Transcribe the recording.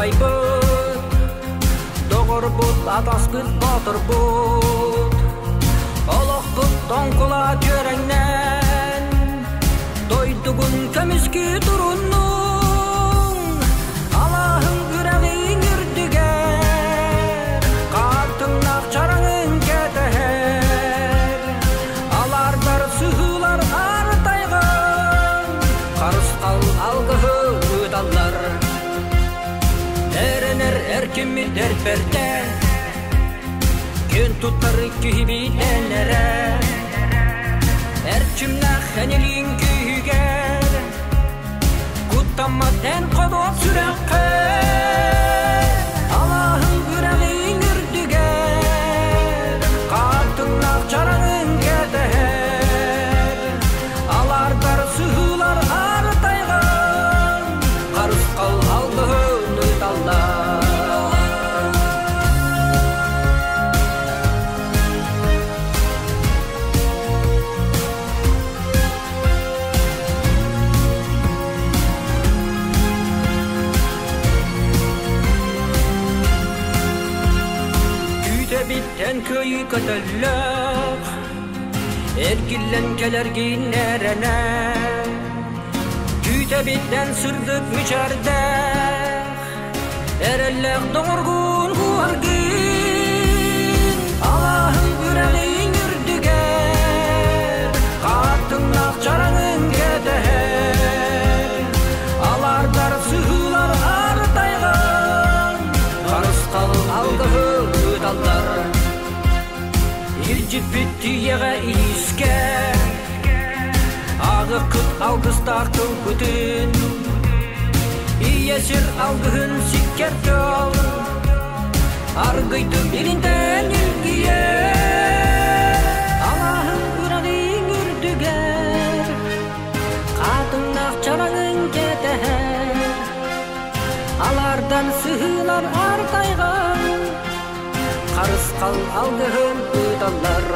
Убайбыт, доҕорбут, атаспыт, боотурбут, олохпут тоҥкула түөрэҥнээн, дойдугун көмүскүү туруннуҥ, алааһыҥ үрэҕиҥ үрдүгэр, хаартыҥнаах чараҥыҥ кэтэһэр, алаардар сыһыылар аар тайҕан, харысхал алгыһы ыыталлар. Эрэнэр эркиммит эрбэрдэ, күн туттар киһибитэн эрэ. Эрчимнээх энилиин күүһүгэр, куттаммат эн ходуот сүрэххэ. Алааһын үрэҕиҥ үрдүгэр, хаартыҥнаах чараҥыҥ кэтэһэр. Алаардар сыһыылар аар тайҕан, харысхал алгыһын ыыталлар. Күүтэбиттэн кыайыы көтөллөх, эргиллэн кэлэргин эрэнэ. Күүтэбиттэн сырдык мичээрдээх, эрэллээх доҕоргун куһаргын. Алааһын үрэҕиҥ үрдүгэр, хаартыҥнаах чараҥыҥ кэтэһэр. Алаардар сыһыылар аар тайҕан, харысхал алгыһы ыыталлар. Илдьиппит тиийэҕэ илиискэ, ааҕыккыт алгыстаах тылбытын, ийэ сир алгыһын сиккэр тыал, аргыйдым илинтэн илгийэр. Алааһын үрэҕиҥ үрдүгэр, хаатыҥнаах чараҥыҥ кэтэһэр, алаардан сыһыылар аар тайҕан, харысхал алгыһын ыыталлар.